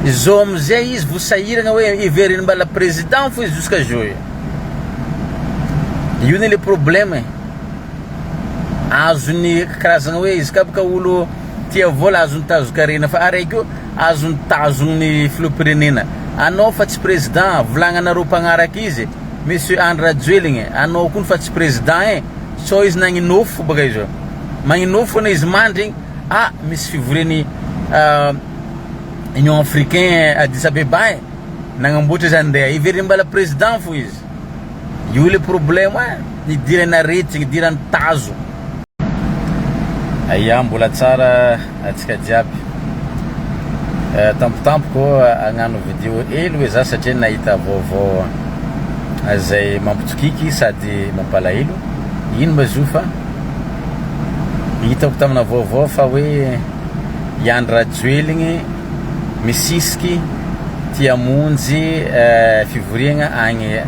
Izao amizay izy vo sahiragna hoe hiveriny mbala président fo izy jusqu'à jour io. Io ne le problème e. Azony karazagna hoe izy ka boka olo tia vola azony tazokarena fa araiky io azony tazogny filoham-pirenena. Anao fa tsy président volagnanareo mpagnaraka izy Monsieur Andry Rajoeligny anao kony fa tsy président e sao izy nagninofy fo baka izy io. Magninofy fona izy mandry igny ah misy fivorian'ny Union Africain Addis Abeba e nagnamboatra izy andeha hiverigny mbala président fo izy. Io le problème e, nidirany aretigny, nidirany tazo. Aia mbola tsara atsika jiaby. Tampotampoko hagnano video hely hoe za satria nahita vaovao izay mampitokiky sady mampalahelo. Ino ma izy io fa hitako tamina vaovao fa hoe i Andry Rajoeligny misisiky tia hamonjy fivoriagna agny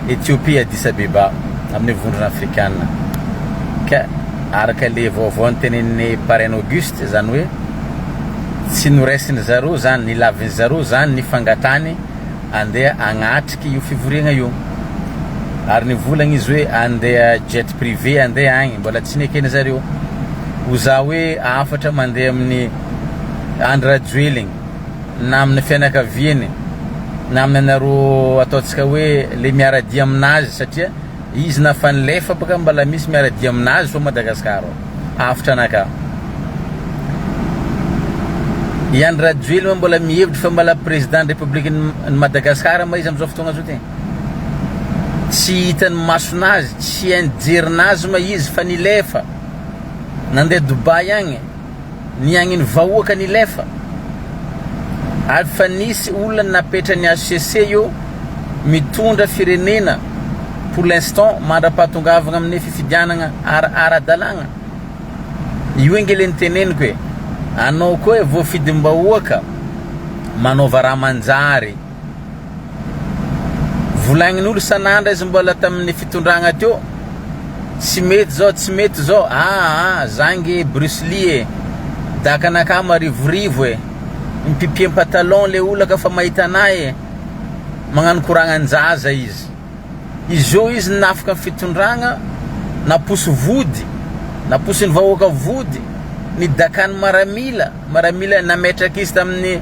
Ethiopie Addis Abeba amin'ny vondrona afrikana. Ka araka le vaovao notenenin'i Parrain Auguste zany hoe tsy noraisin'ny zareo zany, nilavin'ny zareo zany ny fangatany andeha hagnatriky io fivoriagna io. Ary nivolagna izy hoe andeha jet privé andeha agny, mbola tsy nekeny zareo. Ho za hoe hafatra mandeha amin'ny Andry Rajoeligny na amin'ny fianakaviany na amin'ny anareo ataontsika hoe le miara-dia aminazy satria izy na fa nilefa baka mbola misy miara-dia aminazy fô Madagascar ao. Hafatra anakahy. I Andry Rajoelina mbola mihevitra fa mbola président ny République ny Madagascar ma izy amin'izao fotoagna zao ty. Tsy hitan'ny masonazy, tsy hainy jerinazy ma izy fa nilefa. Nandeha Dubaï agny, niagny ny vahoaka nilefa. Ary fa nisy olona napetran'ny HCC io mitondra firenena pour l'instant mandra-pahatongavagna amin'ny fifidianagna ara-dalàgna. Io ange le niteneniko e, anao koa e voafidim-bahoaka manaova raha manjary. Volagnin'olo sanandra izy mbola tamin'ny fitondragna teo, tsy mety zao, tsy mety zao, aa za nge Bruce Lee e, dakanakahy marivorivo e, mipipiem patalon le olona ka fa mahita anah e, magnano koragnan-jaza izy. Izao izy nafika ny fitondragna, naposy vody, naposin'ny vahoaka vody, ny dakan'ny maramila, maramila nametraka izy tamin'ny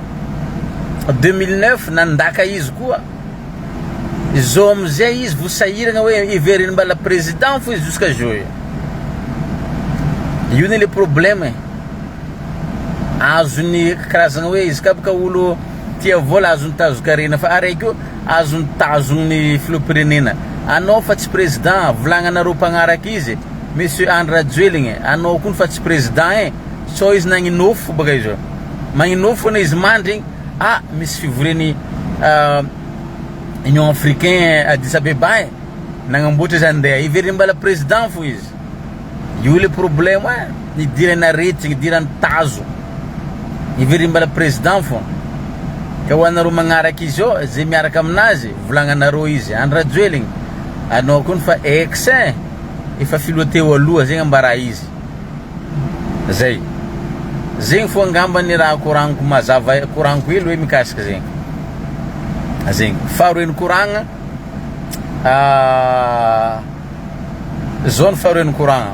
2009, nandaka izy koa. Izao amizay izy vo sahiragna hoe hiveriny mbala président fo izy jusqu'à jour io. Io ne le problème e. Azony karazagna hoe izy ka boka olo tia vola azony tazokarena fa araiky io azony tazogny filoham-pirenena. Anao fa tsy président, volagnanareo mpagnaraka izy, Monsieur Andry Rajoeligny, anao kony fa tsy président e, sao izy nagninofy fo baka izy io. Magninofy fona izy mandry igny, ah misy fivorian'ny Union Africain Addis Abeba e, nagnamboatra izy andeha, hiveriny mbala président fo izy. Io le problème e, nidirany aretigny, nidirany tazo. Hiveriny mbala président fô. Ka ho anareo magnaraka izy eo, ze miaraka aminazy, volagnanareo izy. Andry Rajoeligny, anao kony fa ex e, efa filoha teo aloha, zegny ambara izy. Zay. Zegny fô angamba ny raha koragniko mazava, koragniko hely hoe mikasika zegny. Zegny. Faharoe ny koragna, Zao ny faharoe ny koragna.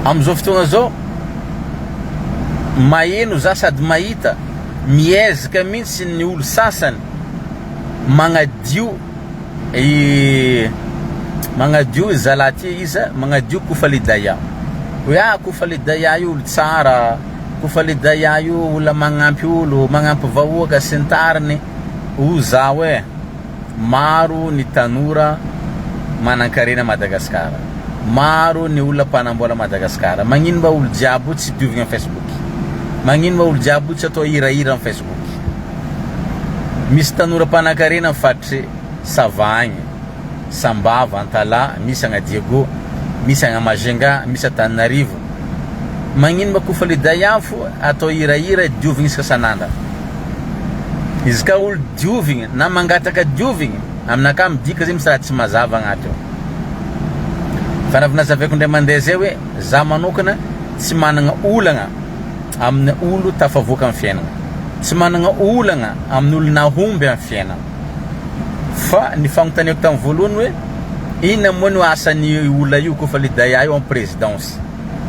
Amizao fotoagna zao, maheno za sady mahita, miezaka mintsy ny olo sasany magnadio i magnadio i zalahy ty iza magnadio Kofalidaya. Hoe ah Kofalidaya io olo tsara, Kofalidaya io olona magnampy olo, magnampy vahoaka sy ny tariny. O zaho eh. Maro ny tanora manankarena Madagascar. Maro ny olona mpanambola Madagascar. Magnino mba olo jiaby io tsy diovigna am Facebook? Magnino mba olo jiaby io tsy atao hirahira am Facebook? Misy tanora mpanankarena am faritry Sava agny, Sambava, Antalaha, misy agny Diego, misy agny Majunga, misy Antananarivo. Magnino mba kofa le daiafo atao hirahira diovigna isaka sanandra? Izy ka olo diovigna na mangataka diovigna, aminakahy midika zay misy raha tsy mazava agnaty ao. Fa raha avy nazavaiko indray mandeha zay hoe za manokana tsy managna olagna amin'ny olo tafavoaka amin'ny fiainagna. Tsy managna olagna amin'olo nahomby amin'ny fiainana. Fa ny fagnontaniako tamin'ny voalohany hoe inona moa no asan'ny olona io koa fa le Daya io en présidence.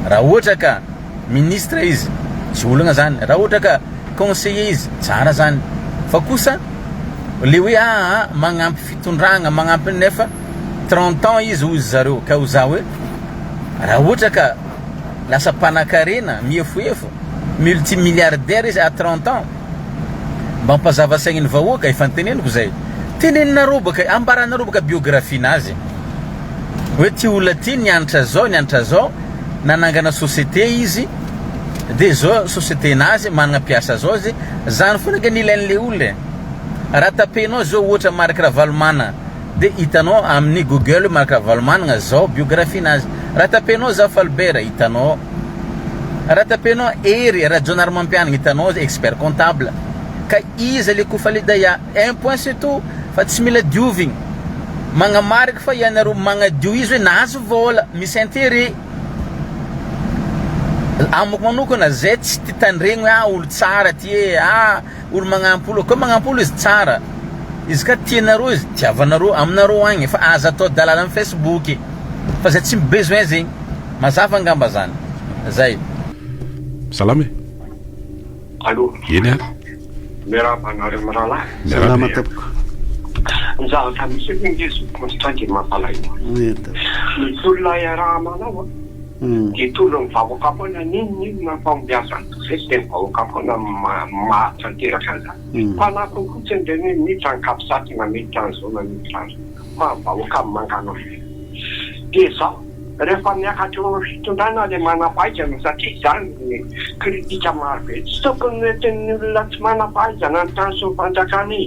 Raha ohatra ka ministre izy tsy olagna zany, raha ohatra ka conseiller izy tsara zany. Fa kosa le hoe aa magnampy fitondragna magnampy nefa 30 ans izy hozy zareo ka ho za hoe raha ohatra ka lasa mpanakarena miefoefo multi milliardaire izy à 30 ans mba hampazava saigny ny vahoaka efa noteneniko zay teneninareo baka ambaranareo baka biographie nazy hoe ty olona ty nianatra zao nianatra zao nanangana société izy de zao société nazy managna mpiasa zao izy zany foana ange ny ilain'le olona e raha tapenao zao ohatra Marc Ravalomanana de hitanao amin'ny google Marc Ravalomanana zao biographie nazy raha tapenao Zafy Albert hitanao raha tapenao Hery Rajaonarimampianina hitanao expert comptable ka iza le Kofale Daya un point c'est tout fa tsy mila diovigny magnamariky fa ianareo magnadio izy hoe nahazo vôla misy intérêt amiko manokana zay tsy tia tandregny hoe ah olo tsara ty e ah olo magnampy olo koa magnampy olo izy tsara izy ka tianareo izy tiavanareo aminareo agny fa aza atao dalala amin'ny facebook fa zay tsy mi-besoin zegny mazava angamba zany zay. Salama e. Allô. Eny ary. Miarahaba anareo mirahalahy. Miarahaba. Salama tompoko. Ny zavatra misy eto ange zoky Constant dia mampalahelo. Ie tompoko. Ny tolona iaraha-manao an, dia tolon'ny vahoaka foana n'inon'inona fahombiazana izay tsy dia ny vahoaka foana no mahatanteraka an'izany. Fa anatiny fotsiny ireny hoe miditra ny capsat na miditra an'izao na miditra an'izao fa ny vahoaka no mangana. Dia izao, rehefa miakatra eo amin'ny fitondrana ilay manam-pahaizana satria izany ny critique maro be, tsy tokony ho entin'ny olona tsy manam-pahaizana ny tany sy ny fanjakana e!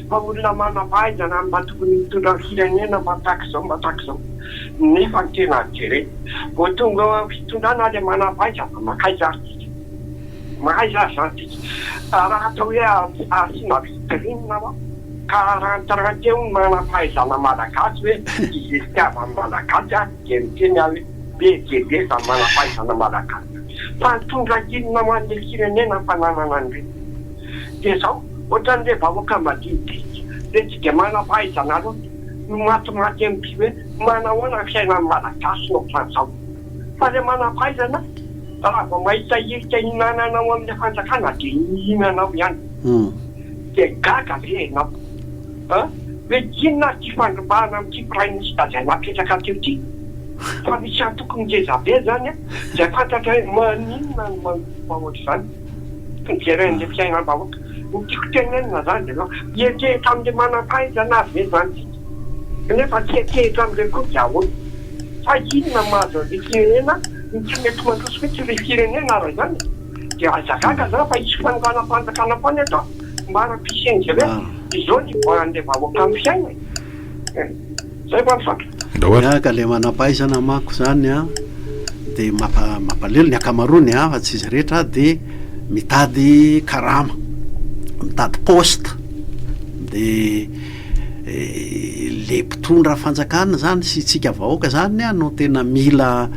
Fa olona manam-pahaizana no mba tokony mitondra ny firenena mba tahaka izao mba tahaka izao. Nefa ny tena jerena, vao tonga eo amin'ny fitondrana ilay manam-pahaizana, mankaiza ary tsika? Mahaiza ary izany tsika? Raha atao hoe asiana vitrine hoa, ka arantiranty eo ny manam-pahaizana malagasy hoe izestiavan'ny malagasy aho dia miteny aho hoe be dia be izany manam-pahaizana malagasy izany. Fa nitondra inona ho an'ilay firenena ny fananana an'ireny? Dia izao, ohatran'ilay vahoaka madinidinika, ilay tsy dia manam-pahaizana loatra no matimaty amin'ity hoe manahoana ny fiainan'ny malagasy no ohatran'izao. Fa ilay manam-pahaizana raha vao mahita hirika hihinanana ao amin'ilay fanjakana dia mihinana ao ihany. Dia gaga ve ianao an? Hoe inona ary ity fandrombahana amin'ity praiminisitra izay napetraka teo ity? Fa misy antoko ngeza be izany an, izay fantatra hoe maninona no mandoa ohatr'izany? Mijery an'ilay fiainam-bahoaka. Ny tiako tenenina izany dia izao, hiantehitra amin'ilay manam-pahaizana ary ve izany isika? Kanefa tsy hiantehitra amin'ireo koa dia ahoana? Fa inona no mahazo an'ilay firenena no tsy mety mandroso mihitsy ilay firenena raha izany e? Dia aza gaga zany fa hisy fanonganam-panjakana foana eto an! Mara-pisian'izay hoe izao ny hivoahan'ilay vahoaka amin'ny fiainana e! Zay va misaotra. Ndao ary. Ka ka le manam-pahaizana manko zany an de mampa mampalelo ny ankamaroany an fa tsy izy rehetra de mitady karama, mitady poste de le mpitondra fanjakana zany sy tsika vahoaka zany an no tena mila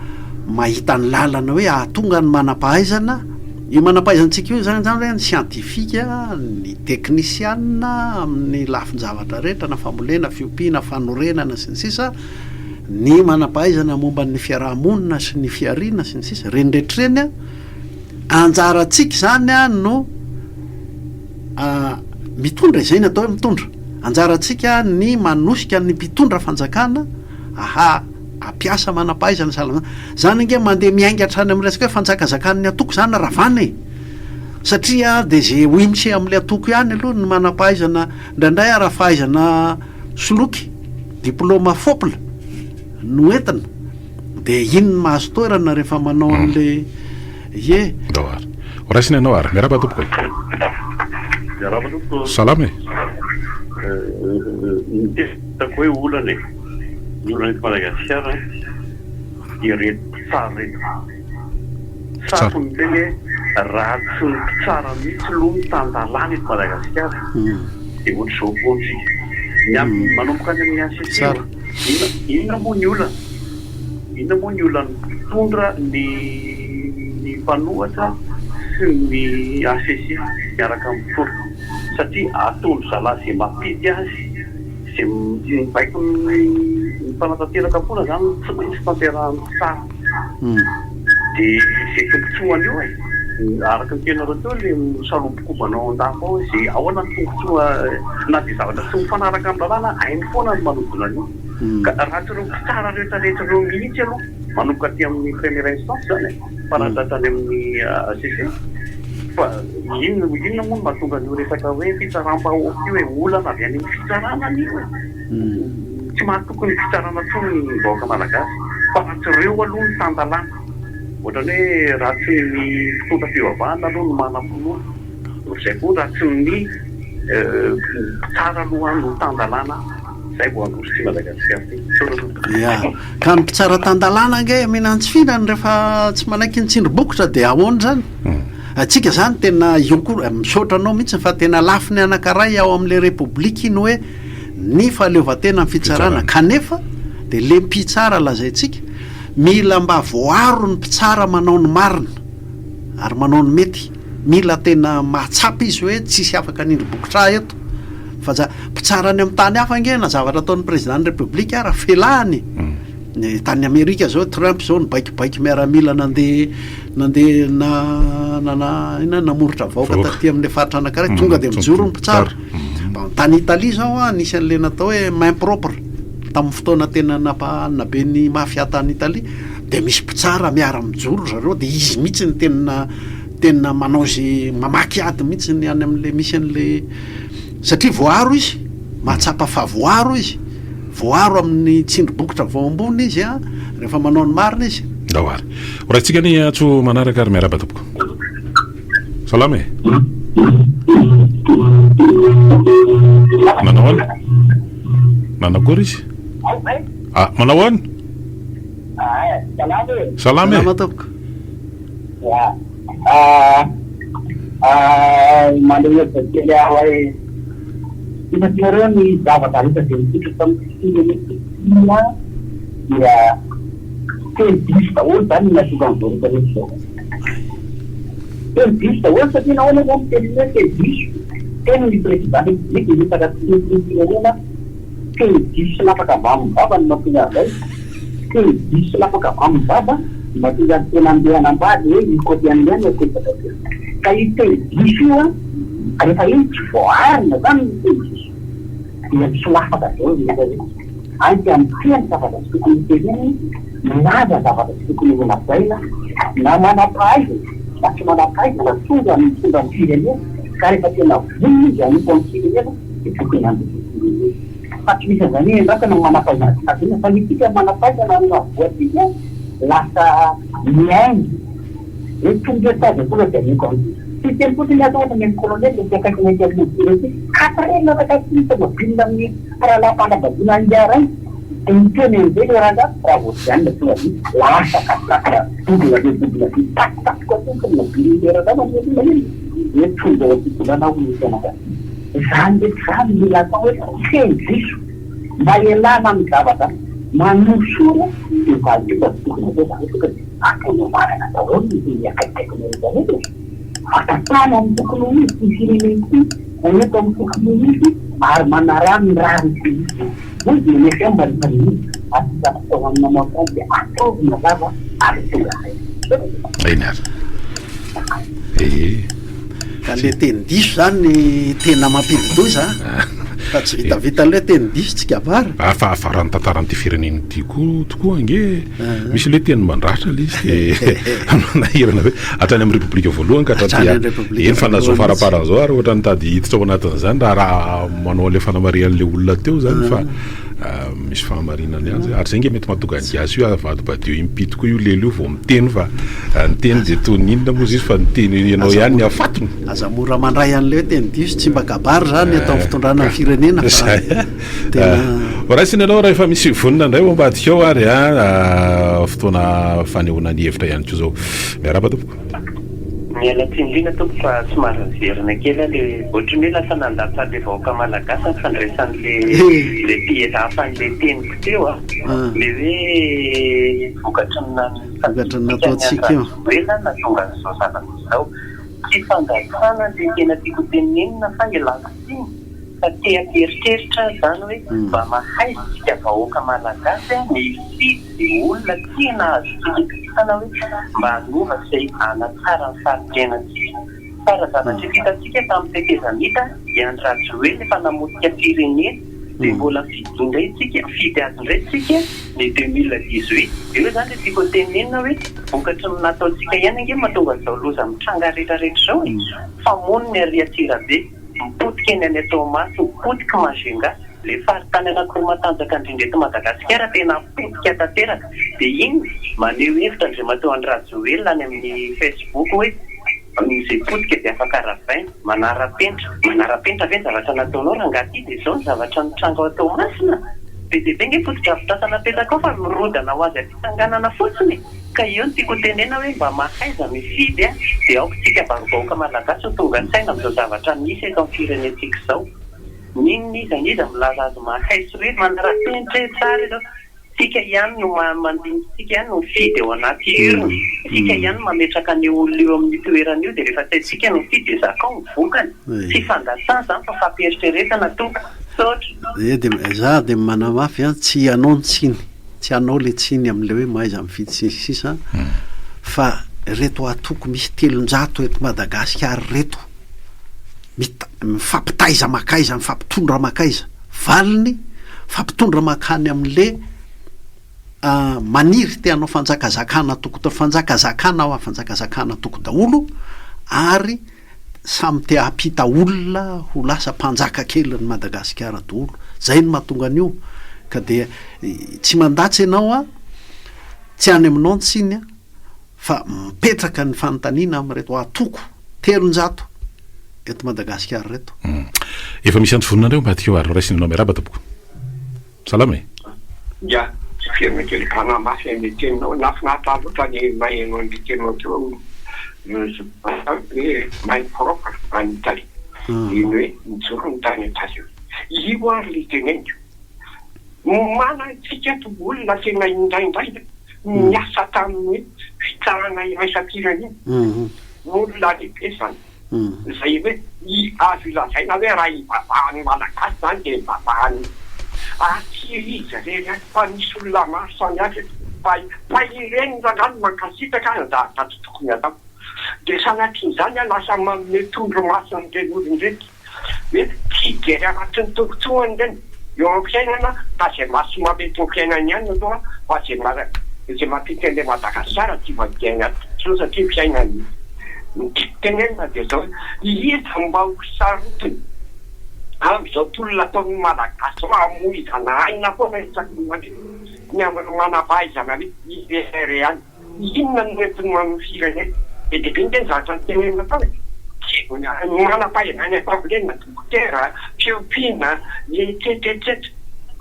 mahita ny lalana hoe ahatonga ny manam-pahaizana, io manam-pahaizantsika io zany zany hoe ny siantifika, ny teknisiana amin'ny lafin-javatra rehetra na fambolena, fiompiana, fanorenana sy ny sisa, ny manam-pahaizana momba ny fiaraha-monina sy ny fihariana sy ny sisa, ireny rehetra ireny an, anjarantsika izany an no Mitondra, izay ny atao hoe mitondra. Anjarantsika ny manosika ny mpitondra fanjakana aha hampiasa manam-pahaizana sahala amin'izany. Izany ange mandeha miainga hatrany amin'ny resaka hoe fanjakazakan'ny antoko izany ravana e! Satria dia izay oimse amin'ilay antoko ihany aloha ny manam-pahaizana, indraindray ara fahaizana soloky, diplaoma fôpla no entina. Dia iny no mahazo toerana rehefa manao an'ilay ie. Ndao ary. Ho raisina ianao ary. Miarahaba tompoko e. Miarahaba tompoko. Salama e. Ny tena hitako hoe olana e, ny olana eto Madagasikara dia ireto mpitsara ireto. Sako ny miteny hoe raha tsy ny mpitsara mihitsy aloha no tan-dalàna eto Madagasikara dia ohatr'izao foana isika. Ny amin'ny manomboka any amin'ny HCC io, inona inona moa ny olana? Inona moa ny olan'ny mpitondra ny ny mpanohatra mihitsy ny HCC miaraka amin'ny mpitondra satria ataon-dry zalahy izay mampety azy, izay mibaiko ny mpanatanteraka foana izany no tsy maintsy tanterahan'ny mpitsara. Dia izay tombontsoany eo e! Araka ny teninareo teo ilay misalobokobana ao an-dapa ao izay ahoana ny tombontsoa na dia zavatra tsy mifanaraka amin'ny lalàna hainy foana ny manodina an'io. Ka raha tsy ireo mpitsara rehetra rehetra ireo mihitsy aloha manomboka aty amin'ny première instance izany e, fa raha tratra any amin'ny HCC fa inona inona moa no mahatonga an'io resaka hoe fitsaram-bahoaka io e, olana avy any amin'ny fitsarana anie io e. Tsy mahatoky ny fitsarana intsony ny vahoaka malagasy fa raha tsy ireo aloha ny tan-dalàna, ohatran'ny hoe raha tsy ny mpitondra fivavahana aloha no manam-pinoana, ohatr'izay koa raha tsy ny mpitsara aloha no tan-dalàna izay vao handroso ity Madagasikara ity. Misaotra tompoko. Ya, ka ny mpitsara tan-dalàna ange mihinantsy fihinana rehefa tsy manaiky ny tsindry bokotra dia ahoana izany? Antsika izany tena io koa, misaotra anao mihitsy fa tena lafiny anankiray ao amin'ilay Repoblika iny hoe ny fahaleovantenan'ny fitsarana kanefa dia le mpitsara lazaintsika mila mba voaaro ny mpitsara manao ny marina ary manao ny mety mila tena mahatsapa izy hoe tsisy afaka anindry bokotra ahy eto fa za mpitsara any amin'ny tany hafa ange na zavatra ataon'ny président ny république ara felahany Ny tany Amerika zao Trump zao nibaikobaiko miaramila nandeha nandeha na nana inona namoritra vahoaka taty amin'ilay faritra anankiray tonga dia mijoro ny mpitsara. Bon, tany Italie zao an, nisy an'ilay natao hoe main propre tamin'ny fotoana tena nampahanina be ny mafia tany Italie dia misy mpitsara miara-mijoro zareo dia izy mihitsy no tena tena manao izay mamaky ady mihitsy ny any amin'ilay misy an'ilay satria voaaro izy, mahatsapa fa voaaro izy. Voaaro amin'ny tsindry bokotra vao ambony izy a, rehefa manao ny marina izy. Ndao ary. Ho raisintsika ny antso manaraka ary miarahaba tompoko. Salama e. Manao ahoana? Manao akory izy? Ah, manao ahoana? Salama e. Salama e. Salama tompoko. Ya. Maneho hevitra kely aho hoe fantatrareo ny zavatra rehetra izay nipoitra tamin'ny firenena dia teny diso daholo izany ny nahatonga an'izao rehetra rehetra izao. Teny diso daholo satria nahoana moa miteny hoe teny diso? Teny ny président république niresaka tamin'ny filoham-pirenena. Teny diso sy latsaka avy amin'ny vava no mahatonga an'izay. Teny diso sy latsaka avy amin'ny vava no mahatonga ny tena andeha hanambady hoe io côté an'ilay no apetraka teo. Ka io teny diso io an, rehefa iny tsy voaarina izany ny teny diso dia misolafaka daholo ny rehetra rehetra. Any dia miteny zavatra tsy tokony hotenenina, milaza zavatra tsy tokony holazaina, na manam-pahaizana na tsy manam-pahaizana tonga mitondra ny firenena ka rehefa tena vonona izy hanompo ny firenena dia tokony handroso ny firenena. Fa tsy misy an'izany hoe endrasana ny manam-pahaizana tsy tadidina fa isika manam-pahaizana no avoantsika lasa mihaino hoe tonga eto aho dia tonga dia ameko an'ity. Tsy hiteny fotsiny aho ohatra ny an'i colonel ety akaikinay ety amin'ny hôpitaly ety, quatre heures lasa tsy tomobile amin'ny mpirahalahy-panambadiana angaha iray dia miteny an'izay ilay rangahy raha vao tsy any tonga dia lasa quatre quatre double v double v takotako aty ny tomobile ilay rangahy manino manino hoe tonga ao am-pitondrana hoy ny fianakaviana. Izany rehetra izany mila atao hoe feno diso mba hialana amin'ny zavatra manosora dia valin-tsoa tsy tokony atao izany hoe tonga dia ataonao marina daholo ny teny akaikikaikinao rehetra rehetra e! Fa tantano amin'ny tokony ho izy ity firenena ity, ho eto amin'ny tokony ho izy ary manaraha ny rariny sy ny hitsiny. Hoy dia ny FM rehefa mihina ary tsy zavatra hohanina maotrano dia ataovy mazava ary tonga saina. Misaotra tompoko. Eny ary. Ee. Ka le teny diso zany tena mampidi-doza a! Fa tsy vitavita le teny diso tsy kabary. Ah fa fa raha ny tantaran'ity firenena ity koa tokoa ange misy le teny mandratra le izy de manahirana be hatrany amin'ny repoblika voalohany ka hatraty eny fa na zao faraparany zao ary ohatran'ny tady hiditra ao anatin'izany raha raha manao an'le fanamarihan'le olona teo zany fa Misy fahamarinany ihany zay, ary zay nge mety mahatonga ny gasy io avadibadio impito koa io lelo io vao miteny fa ny teny dia toy ny inona moa izy fa ny teny ianao ihany ny afatony. Aza mora mandray an'ilay hoe teny diso, tsy mba kabary zany eto amin'ny fitondrana ny firenena fa tena. Raisina ianao raha efa misy vonona indray ao ambadika ao ary a, fotoana fanehoana ny hevitra ihany koa zao. Miarahaba tompoko. Miala tsiny indrindra tompoko fa somary niverina kely aho le ohatran'ny hoe lasa nandatsa le vahoaka malagasy ny fandraisan'le le mpihelafa an'le teniko teo a, le hoe vokatry ny Vokatry ny nataontsika io. Rajoelina nahatonga an'izao zava-misy izao. Tsy fandatsana le tena tiako tenenina fa ialako tsiny fa te hampieritreritra aho zany hoe mba mahaiza isika vahoaka malagasy a mifidy ze olona tena azontsika itokisana hoe mba hanova sy hanatsara ny fari-piainantsika. Fa raha zavatra efa hitantsika tamin'ny tetezamita i Andry Rajoelina efa namotika firenena dia mbola fidy indray tsika, mifidy azy indray tsika ny 2018. Eo izany ilay tiako hotenenina hoe vokatry ny nataontsika ihany ange no mahatonga an'izao loza mitranga rehetra rehetra izao e! Famono ny ary Antsirabe, mipotika ny any Toamasina, potika Majunga, ilay faritany anankiroa matanjaka indrindra eto Madagasikara tena potika tanteraka. Dia inona? Maneho hevitra Andriamatoa Andry Rajoelina any amin'ny Facebook hoe izay potika dia afaka ravaina. Manara-penitra. Manara-penitra ve ny zavatra nataonao rangahy ty? Dia izao ny zavatra mitranga ao Toamasina? Be dia be nge fotodrafitrasa napetaka ao fa mirodana ho azy am-pitsanganana fotsiny e! Ka eo no tiako hotenena hoe mba mahaiza mifidy a! Dia aoka isika varovahoaka malagasy ho tonga saina amin'izao zavatra misy eto amin'ny firenentsika izao. N'inona iza n'iza milaza azy mahay sy hoe manara-penitra e, tsara izao. Tsika ihany no mandinika, tsika ihany no mifidy ao anaty urne, tsika ihany no mametraka an'io olona io amin'io toerana io dia rehefa tsy haintsika no mifidy dia zakao ny vokany. Tsy fandatsana izany fa fampieritreretana tompoko. Misaotra. Ee dia za dia manamafy an, tsy ianao ny tsiny, tsy anao le tsiny amin'ilay hoe mahaiza mifidy sy ny sisa fa reto antoko misy 300 eto Madagasikara reto mita- mifampitaiza makaiza, mifampitondra makaiza. Valiny, Fampitondra mankany amin'le maniry te hanao fanjakazakana toko fanjakazakana hoa fanjakazakana toko daholo ary samy te hampita olona ho lasa mpanjaka kelin'i Madagasikara daholo. Zay no mahatonga an'io ka dia tsy mandatsa ianao an, tsy any aminao ny tsiny an, fa mipetraka ny fanontaniana amin'ireto antoko 300 eto Madagasikara ireto. Efa misy antso vonona indray ao ambadika ao ary raisina ianao miarahaba tompoko. Salama e. Ya, hiverina kely hanamafy an'ilay teninao, nahafinaritra ahy loatra ny naheno an'ilay teninao teo hoe main propre any Italie, iny hoe nijoro ny tany Italie io. Io ary ilay teneniko, manantsika eto olona tena indraindray niasa tamin'ny fitsarana iraisam-pirenena, olona lehibe izany, izay hoe azo ilazaina hoe raha ivavahan'ny Malagasy izany dia ivavahan'ny, ary tsy izy irery ihany fa misy olona maro samihafa eto, fa fa ireny rangahy no mankasitraka ny zavatra tsy tokony hatao, dia sanatria izany aho lasa manome tondromaso an'ireny olona ireny. Hoe tsy hijery afa-tsy ny tombotsoany ireny eo amin'ny fiainana fa izay maso mampety ny fiainany ihany no atao fa izay izay mampety an'ilay Madagasikara tsy ivadihany tombotsoa satria fiainany io. Ny tiako tenenina dia izao hoe iza no mba ho sarotiny amin'izao tolona ataon'ny Malagasy izao hamoizana aina foana isaky ny mandeha ny amin'ireo manam-pahaizana hoe irehareha any. Inona no entiny ho an'ny firenena? Be dia be ange ny zavatra notenenina tao e! Tsy ny manam-pahaizana any am-pambolena, dokotera, fiompiana, etsetra etsetra.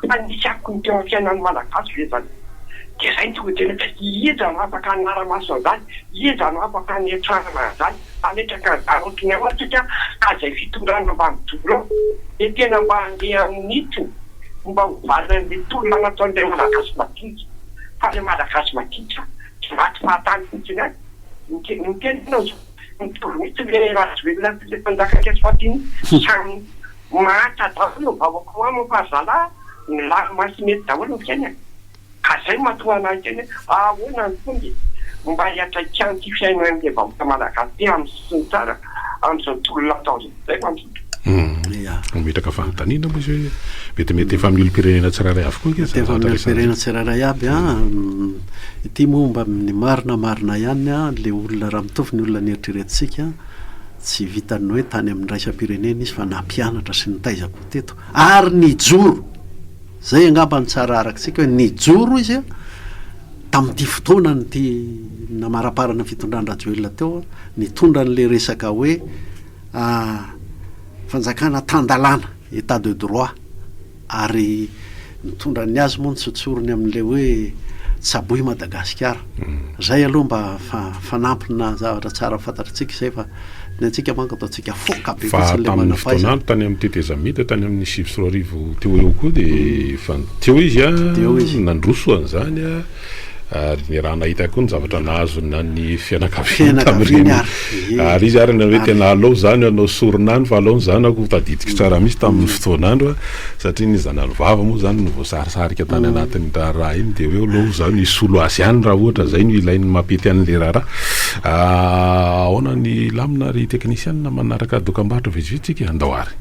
Fa nisy akony teo amin'ny fiainan'ny Malagasy ve izany? Dia izay no tonga dia hoe iza no afaka hanara-maso an'izany? Iza no afaka hanetrahana an'izany? Hametraka an'izany ohatry ny ahoana isika ka izay fitondrana mba mijoro eo dia tena mba handeha amin'ny hitsiny, mba ho valin'ilay tolona nataon'ilay Malagasy madinika. Fa ilay Malagasy madinika dia maty fahatany fotsiny any. Ny teny ianao izao, mitovy mihitsy ilay Rajoelina sy ilay mpanjaka Kesfatini, samy mahantra daholo ny vahoaka ao aminy fa ry zalahy milamina sy mety daholo ny fiainany. Ka izay no mahatonga anah hiteny hoe ahoana ny fomba e? Mba hiantraikan'ity fiainan'ilay vahoaka malagasy ity amin'ny sisiny tsara amin'izao tolona atao izao. Izay fa misaotra. Mametraka fanontaniana moa izy hoe mety mety efa amin'ny olom-pirenena tsirairay avokoa ange izany Efa amin'ny olom-pirenena tsirairay aby an. Ity moa mba ny marina marina ihany an, le olona raha mitovy ny olona nieritreretintsika, tsy vitan'ny hoe tany amin'ny iraisam-pirenena izy fa nampianatra sy nitaiza koa teto ary nijoro. Zay angamba no tsara arakitsika hoe nijoro izy tamin'ity fotoanan'ity namaraparana ny fitondran-dRajoelina teo, nitondra an'ilay resaka hoe fanjakana tan-dalàna, état de droit, ary nitondra ny azy moa ny tsotsoriny amin'ilay hoe tsaboy Madagasikara. Zay aloha mba fanampina zavatra tsara fantatritsika izay fa Ny antsika manko ataontsika foka be Fa fotsiny le tamin'ny manam-pahaizana. fotoan'andro tany amin'ny tetezamita tany amin'ny 2009 teo ho eo koa dia efa teo izy a, Teo izy. nandroso an'izany a, Ary niaraha-nahita koa ny zavatra nahazo na ny fianakaviany tamin'ireny. Ary izy ary ny hoe tena aleo izany hanao sorona any fa aleo ny zanako ho tadidiko tsara mihitsy tamin'ny fotoan'andro satria ny zanany vavy moa izany no voasarisarika tany anatin'ny raharaha iny dia hoe aleo izany hisolo azy any raha ohatra izay no ilain'ny mampety an'ilay raharaha. Ahoana ny lamina ry teknisianina manaraka dokambarotra vitsivitsy tsika? Andao ary.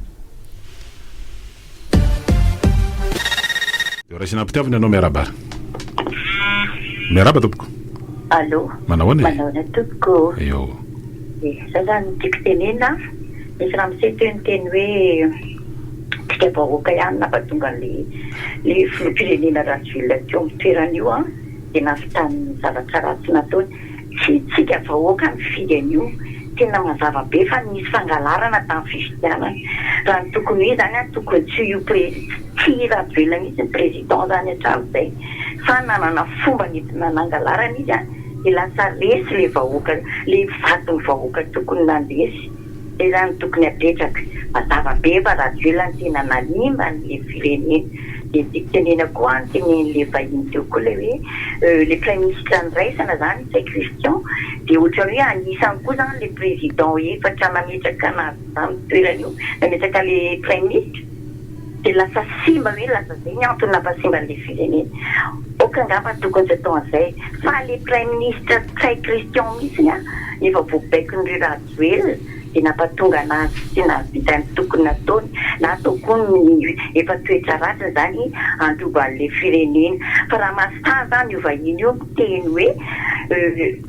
Dia raisina am-pitiavana ianao miarahaba ary. Miarahaba tompoko. Allô. Manahoana e? Manahoana tompoko. Eo. Eh, za zany tiako tenenina, misy ramose teo niteny hoe tsika vahoaka ihany nampatonga an'le le filoham-pirenena Rajoelina teo amin'ny toerana io an, dia nahavitany ny zavatra ratsy nataony. Tsy tsika vahoaka nifidy an'io, tena mazava be fa nisy fangalarana tamin'ny fifidianana, raha ny tokony ho izy zany an tokony tsy ho io pre tsy i Rajoelina mihitsy ny président zany hatramin'izay fa nanana fomba nentina nangalarana izy an dia lasa resy le vahoaka le vaton'ny vahoaka tokony nandresy. Zay zany no tokony apetraka. Mazava be fa Rajoelina no tena nanimba an'le firenena. Dia tiako tenena koa an, tenenin'le vahiny teo koa le hoe le praiminisitra niraisana zany Ntsay Christian dia ohatran'ny hoe anisany koa zany le président efatra nametraka anazy tamin'ny toerana io, nametraka le praiminisitra. Dia lasa simba hoe lasa zay ny antony nampasimba an'le firenena. Ok angamba tokony tsy atao an'izay fa le praiminisitra Ntsay Christian mihitsiny an efa voabaikon'i Rajoelina dia nampatonga anazy tsy nahavita ny tokony nataony na atao koa ny efa toetra ratsiny zany handroba an'le firenena. Fa raha mahasahy zany io vahiny io miteny hoe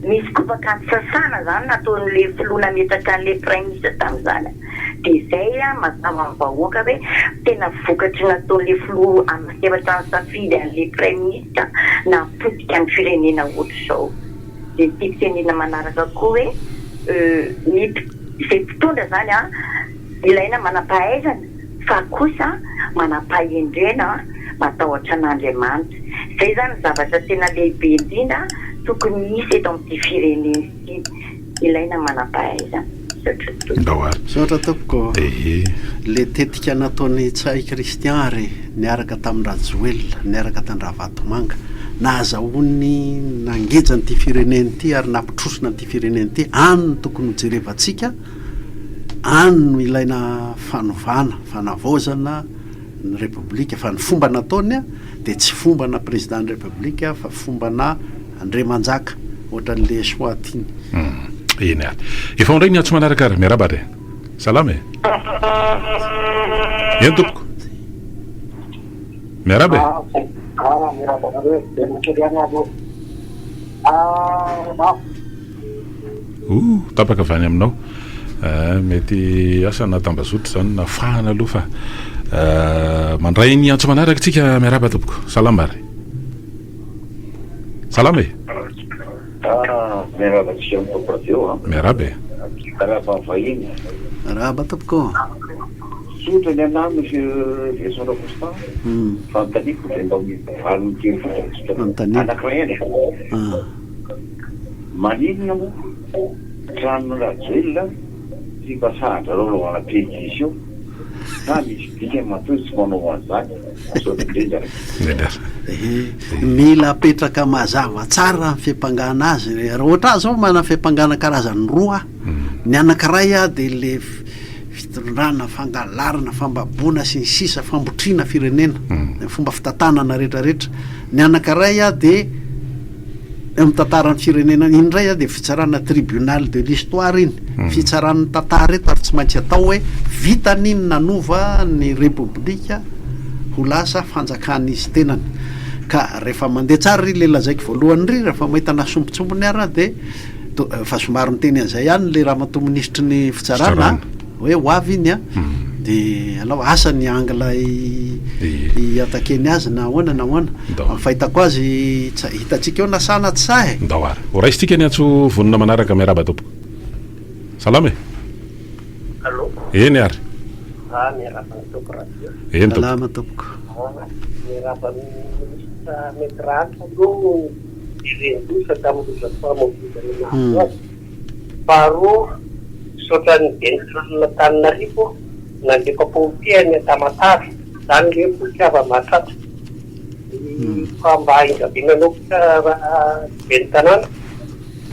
misy kopaka sasana zany nataon'le filoha nametraka an'le praiminisitra tamin'izany. Dia izay mazava amin'ny vahoaka hoe tena vokatry ny nataon'ilay filoha anankiefatra nisafidy an'ilay praiminisitra nahapotika ny firenena ohatr'izao. Dia ny tiako tenenina manaraka koa hoe ny izay mpitondra izany ilaina manam-pahaizana fa kosa manam-pahendrena matahotra an'Andriamanitra. Izay izany ny zavatra tena lehibe indrindra tokony hisy eto amin'ity firenena ity. Ilaina manam-pahaizana. Misaotra tompoko. Ndao ary. Misaotra tompoko. Ehe. Le tetika nataon'i Ntsay Christian ary niaraka tamin-dRajoelina, niaraka tan-dRavatomanga, nahazahoany nangeja an'ity firenena ity ary nampitrosona an'ity firenena ity, any no tokony ho jerevantsika, any no ilaina fanovana, fanavaozana ny Repoblika, fa ny fomba nataony dia tsy fombana Président ny République fa fombana Andriamanjaka, ohatran'le Eswatini. Hum, eny ary. Efa ao indray ny antso manaraka ary. Miarahaba ary e. Salama e. Eny tompoko. Miarahaba e. Ah, miarahaba anareo e. Veloma kely ihany aho aloha. Ah, Ooh, tapaka avy any aminao. Eh, mety asa na tambazotra izany na fahana aloha fa eh, mandray ny antso manaraka tsika. Miarahaba tompoko. Salama ary. Salama e! Ah, miarahaba antsika amin'ny Top Radio a. Miarahaba e. Miarahaba ny vahiny. Miarahaba tompoko. Tsotra ny anahy Monsieur Vincent Racostin. Fanontaniako dia mba misy valiny kely fotsiny. Fanontaniana. Anankiray ihany. Ah. Maninona moa tranon'i Rajoelina tsy mba sahan-dRareo anaovana pétition sa misy dikany matoa izy tsy manao an'izany? Misaotra indrindra. Ehe, mila apetraka mazava tsara ny fiampangana azy. Raha ohatra ahy zao manana fiampangana karazany roa aho. Ny anankiray aho dia le fitondrana, fangalarana, fambaboana sy ny sisa, fambotriana firenena, ny fomba fitantanana rehetrarehetra. Ny anankiray aho dia Eo amin'ny tantaran'ny firenena iny indray dia fitsarana tribunal de l'histoire iny, fitsaran'ny tantara eto ary tsy maintsy atao hoe vitany ny nanova ny repoblika ho lasa fanjakan'izy tenany. Ka rehefa mandeha tsara ry le lazaiko voalohany ry, rehefa mahita na sombintsombiny ara dia efa somary niteny an'izay ihany le ramatoa minisitry ny fitsarana. Hoe ho avy iny an, dia alao asa ny angle hi-attaquer-ny azy na ahoana na ahoana. Ny fahitako azy tsy hitantsika eo na sahy na tsy sahy e. Ndao ary. Ho raisintsika ny antso vonona manaraka. Miarahaba tompoko. Salama e. Allô. Eny ary. Ah, miarahaba ny Top Radio. Eny tompoko. Salama tompoko. Ah, miarahaba ny Minisitra Maître Hanitra aloha nieren-doza tamin'ny lozam-pamoivoizana nahazo azy. Faharoa, misaotra ny ben'ny tanànan'Antananarivo nandefa pompier any Tamatave, izany ve fitiava-mahatratra. Fa mba ingaviana anao kosa raha ben'ny tanàna,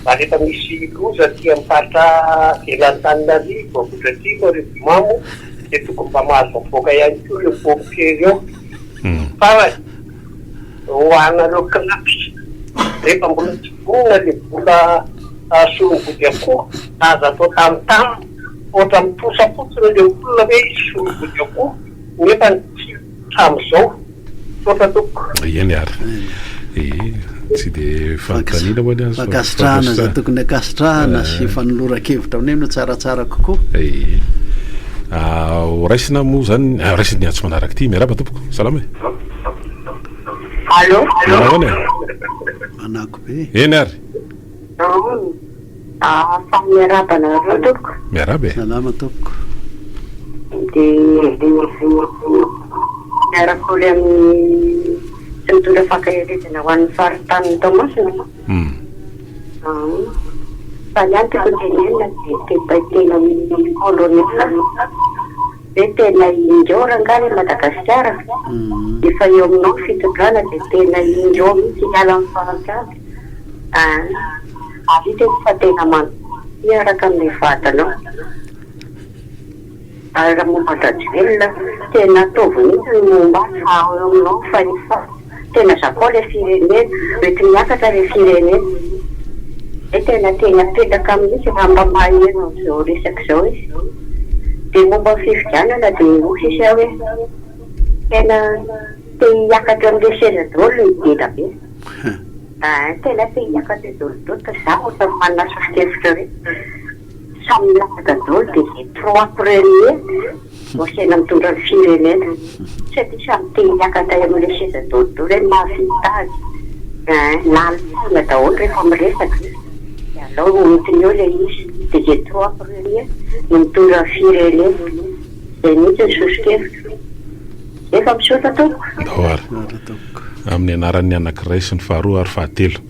mba rehefa misy loza aty amin'ny faritra ivelan'Antananarivo, Ambohidratrimo, Arivonimamo dia tokony mba mahazo mivoaka ihany koa ireo pompiers ireo. Farany, ho anareo Cnaps, rehefa mbola tsy vonona ilay vola solom-body akoho, aza atao tamotamo, ohatra mitrosa fotsiny ilay olona hoe hisy solom-body akoho nefa tsy hatramin'izao. Misaotra tompoko. Eny ary. Ee, tsy dia fanontaniana moa ny azy fa Fankasitrahana izay tokony ankasitrahana sy fanoloran-kevitra aminay no tsaratsara kokoa. Ee. Ho raisina moa izany, raisina ny antso manaraka ity. Miarahaba tompoko. Salama e. Allô? Manao ahoana e? Manako be. Eny ary. Ah, faly miarahaba anareo tompoko. Miarahaba e. Salama tompoko. Dia miara-koly amin'ny sy mitondra fankaherezana ho an'ny faritanin'i Toamasina. Fa ny ahy tiako tenenina dia tena amin'ny colonel hoe tena ingao rangahy ry Madagasikara. Efa eo aminao ny fitondrana dia tena ingao mihitsy hiala amin'ny fahantrana. An! Ary hitako fa tena miaraka amin'ilay vadinao. Ary raha momba an-dRajoelina, tena ataovy mihitsy ny momba azy fa ao aminao ny fahefana. Tena zakao ilay firenena, mety miakatra ilay firenena. Izay tena teny apetraka mihitsy raha mba maheno an'izao resaka izao izy. Dia momba ny fifidianana dia hoy sisa aho hoe, tena te hiakatra eo amin'ilay seza daholo ny dadabe. Aa tena te hiakatra eo daholo daholo ka za ohatran'ny manana sosokevitra hoe samy milatsaka daholo dia izay trois premiers no asaina mitondra ny firenena satria samy te hiakatra eo amin'ilay seza daholo daholo hoe mahavita azy aa lalin-tsaina daholo rehefa miresaka dia alao ho entiny eo ilay izy dia izay trois premiers no mitondra ny firenena izay mihitsy ny sosokevitro. Efa misaotra tompoko. Ndao ary. Amin'ny anaran'ny anankiray sy ny faharoa ary fahatelo.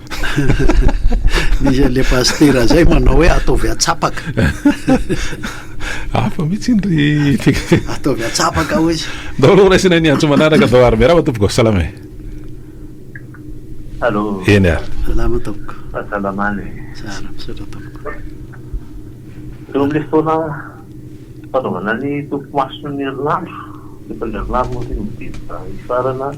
Misy an'ilay pasitera zay manao hoe ataovy atsapaka. Hafa mihitsy iny ry Ataovy atsapaka hoy izy. Ndao aloha raisina ny antso manaraka ndao ary. Miarahaba tompoko. Salama e. Allô. Eny ary. Salama tompoko. Fahasalamana e. Tsara, misaotra tompoko. Teo amin'ilay fotoana fanaovana ny topimason'ny herinandro, efa ny herinandro moa ity no miditra hifarana,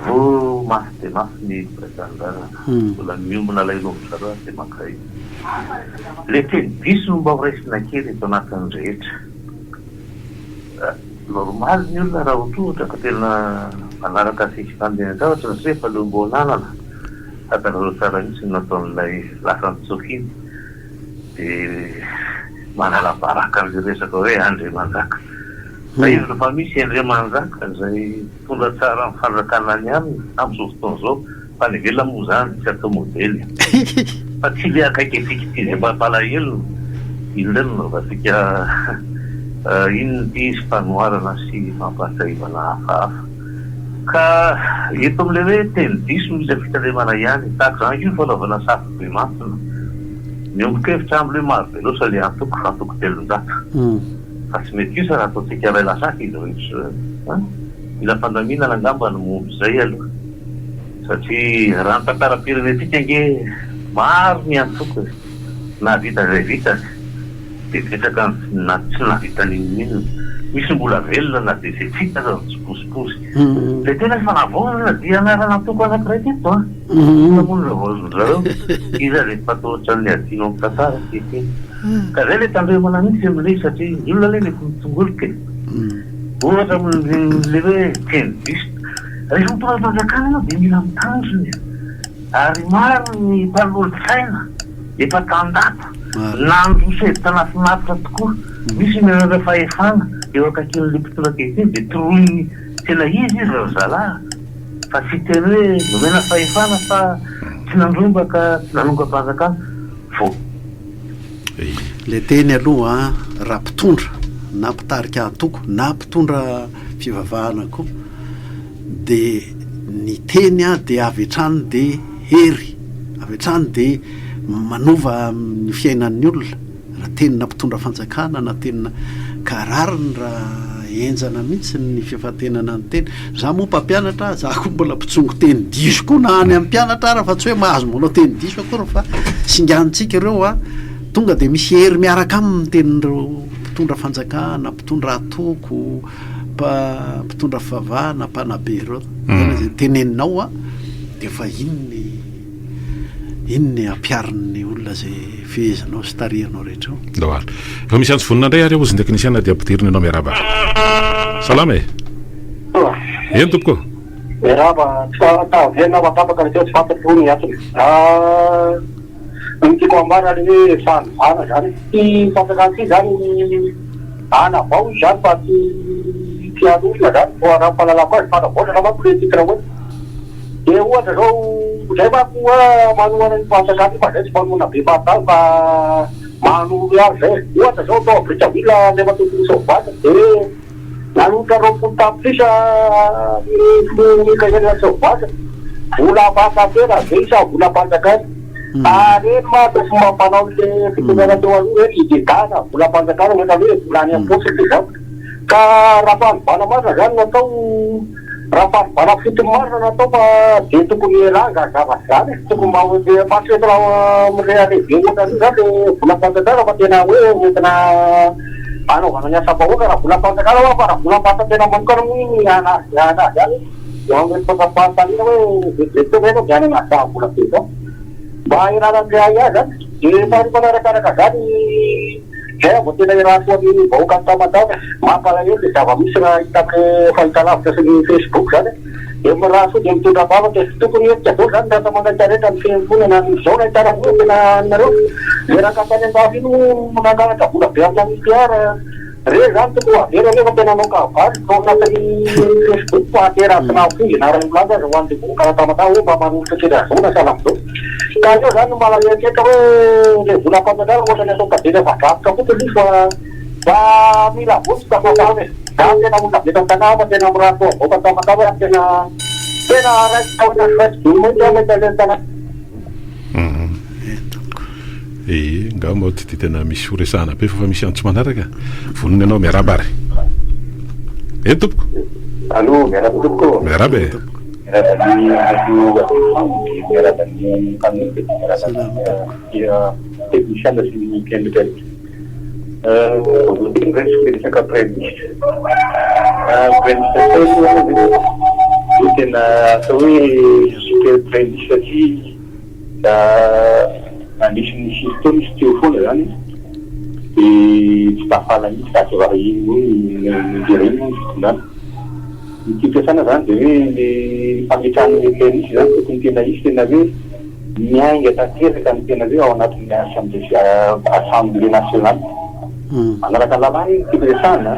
voa mafy dia mafy ny mpiray tanindrazana. Mbola miombona alahelo amin-dry zareo ary dia mankahery. Ilay teny diso no mba ho raisina kely eto anatin'ny rehetra. Normaly ny olona raha ho tohatra ka tena manaraka ny fandehan-javatra satria efa leom-boananana. Fantatrareo tsara mihitsy ny nataon'ilay lasa nitsoaka iny. Dia manala baraka an'ilay resaka hoe Andriamanjaka. Fa izy rehefa misy Andriamanjaka izay mitondra tsara ny fanjakana any aminy amin'izao fotoana izao, fa any ivelany moa izany tsy atao modely. Fa tsy ilay akaiky antsika ity izay mampalahelo no inona no nanaovantsika inona ity izy fanoharana sy fampahatsiahivana hafahafa. Ka eto amin'ilay hoe teny diso mila fitandremana ihany. Tahaka izany koa ny fanaovana safobemantina. Miombon-kevitra aminy hoe maro be loatra ilay antoko, antoko 300. Fa tsy mety kosa raha ataontsika iray lasaka izy rehetra ireo an! Mila fandaminana angamba ny momba izay aloha. Satria raha ny tantaram-pirenentsika ange maro ny antoko e! Nahavita izay vitany. Dia betsaka ny na tsy nahavita n'inon'inona. Misy mbola velona na dia izay tsy hita aza mitsipozipozy. Ilay tena fanavaozana dia anarana antoko anankiray teto an! Inona moa no navaozin-dry zareo? Iza ilay mpatahotra ny hadino amin'ny tantara ankehitriny? Ka izay ilay tandremana mihitsy amin'ilay izy satria ny olona anie mety mitsingoloka e! Ohatra amin'ilay hoe teny diso. Rehefa mitondra fanjakana ianao dia mila mitandrina e! Ary maro ny mpanolotsaina efa tandapa nandroso hevitra nahafinaritra tokoa. Misy ny manana fahefana eo akaikin'ilay mpitondra ankehitriny dia toroiny tena izy izy ry zalahy fa tsy hiteny hoe nomena fahefana fa tsy nandrombaka, tsy nanongam-panjakana. Vao. Ilay teny aloha raha mpitondra na mpitarika antoko na mpitondra fivavahana koa dia ny teny dia avy hatrany dia hery, avy hatrany dia manova ny fiainan'ny olona, raha tenina mpitondra fanjakana na tenina ka rariny raha. henjana mihitsy ny fifantenana ny teny. Za moa mpampianatra, za koa mbola mpitsongo teny diso koa na any amin'ny mpianatra ara fa tsy hoe mahazo manao teny diso akory fa singanintsika ireo a, tonga dia misy hery miaraka aminy ny tenin'ireo mpitondra fanjakana, mpitondra antoko, mpa- mpitondra fivavahana, mpanabe ireo. Zany hoe izay teneninao a dia efa iny ny Iny ny ampiharin'ny olona izay fehezinao sy tarihinao rehetra eo. Ndao ary. Efa misy antso vonona indray ary hozy ny teknisiana dia ampidirina ianao miarahaba. Salama e. Eny tompoko. Miarahaba, tsy taverina fa tapaka ny feo tsy fantatro ny antony. Ny tiako ambara le hoe fanovana zany. Ty fanjakana ty zany hanavao izy zany fa tsy tsy hanorina zany. Raha ny fahalalako azy fanavaozana manko le titre hoe. Dia ohatra zao zay manko hoa manohana io fanjakana io fa zay tsy manohana be fahatany fa manoro ihany zay. Ohatra zao tao Brickaville Andriamatoa Filoha Soavaly dia nanolotra 20 tapitrisa ny filoha Michael Rasoavaly vola fahafatena ve sa volam-panjakana? Ary ireny manko fomba fanaon'le fitondrana teo aloha ireny hidedahana volam-panjakana ohatra hoe vola any am-paosiny dia zao. Ka raha fanovana marina zany no atao Raha fanovana fotony marina no atao fa dia tokony hialà izany zavatra izany e! Tokony mba ho fa tsy entina mirehareha be ohatran'io izany le volam-panjakana fa tena hoe entina hanaovana ny asam-bahoaka raha volam-panjakana hoa fa raha volam-panjakana manokana moa iny anazy anazy ihany dia mametraka fanontaniana hoe vetivety teo ve ianao dia any anaty vola be izao? Mba hialana an'ilay ahiahy izany dia faharoa manarakaraka izany Zay aho vao tena hirato amin'ny vahoakan'i Tamatave. Mampalahelo le zava-misy raha hita amin'ny fahitalavitra sy ny facebook zany e. Dia mirary soa dia mitondra am-bavaka e. Tokony hihetsika daholo zany ny rantsa-mangaika rehetra ny fiangonana ny zao nahitana an'io tena aminareo. Le rangahy tany an-dafy iny moa nangalatra vola be amina nucléaire. Reny zany tokony ho averina nefa tena nanao kabary tao anatin'ny facebook fa tena tsy nahafoy na ray milaza aza ho an'le vahoakan'i Tamatave hoe mba manolotra kely ahazoana sahala amin'izao. Ka aleo zany no malahelo hoe le volam-panjakana ohatrany atao kabeza voadrafitra fotsiny izy fa mba mila vonjy Tamatave e! Za tena olona avy eto an-tanà fa tena mirary soa avoaka Tamatave ary tena tena raiki-tahotra sy raiki-doha mihitsy aho mahita an'ireny tanà. Ee, nga moa tsy dia tena misy ho resahana be fa efa misy antso manaraka. Vonona ianao, miarahaba ary. Eny tompoko. Allo, miarahaba tompoko. Miarahaba e. Miarahaba ny radio Avy miarahaba ny mpanolotra dia miarahaba ny teknisiana sy ny mpihaino rehetra. Voalohany indray raisiko resaka praiminisitra. Praiminisitra teo aloha dia tena atao hoe super praiminisitra satria nandritry ny firy taona izy teo foana izany dia tsy tafala mihitsy raha tsy iny hoe nindrindra iny moa ny fitondrana. Ny tiako resahana izany dia hoe le fametrahana ny PMI izany tokony tena hisy tena hoe miainga tanteraka ny tena hoe ao anatin'ny assemblée assemblée nationale. Manaraka ny lalàna io no tiako resahana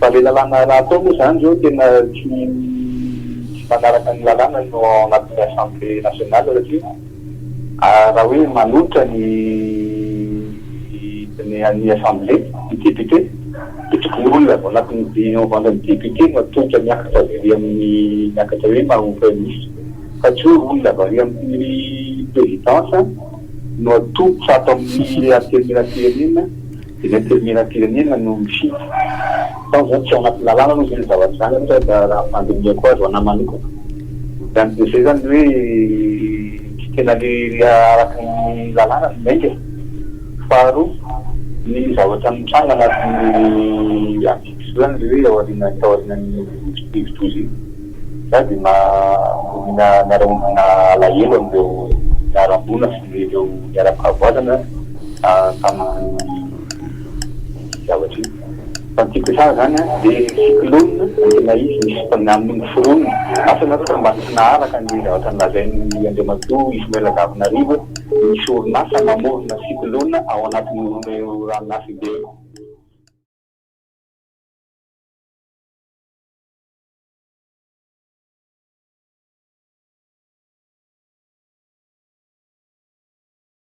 fa le lalàna raha atao moa izany izao tena tsy tsy manaraka ny lalàna no ao anatin'ny assemblée nationale satria raha hoe manolotra ny ny ny assemblée, ny député, dia tokony olona avy ao anatin'ny de ao anatin'ny député no atolotra miakatra avy ery amin'ny miakatra hoe mba ho premier ministre fa tsy hoe olona avy ary amin'ny présidence no atolotra ato amin'ny antenimierampirenena dia ny antenimierampirenena no mifidy. Fa zany tsy ao anatin'ny lalàna aloha izany zavatra izany aloha raha fandinihako azy ho anah manokana. Izany dia izay izany hoe tsy tena le araka ny lalàna no miainga e. Faharoa, ny zavatra mitranga anatin'ny andiam-pisoa izany le hoe aoriana taorianan'iny rivodoza iny, za dia mba miara-ombona alahelo amin'ireo niharam-boina sy ireo niharam-pahavoazana tamin'iny zavatra iny. Fa ny tiako resahana izany an, le cyclone no tena izy nisy amin'ny noforonina. Asa nareo raha mba tsy naharaka ny zavatra nolazain'i Andriamatoa Ismaël Zafinarivo hoe misy orinasa mamorona cyclone ao anatin'io ranomasimbe io.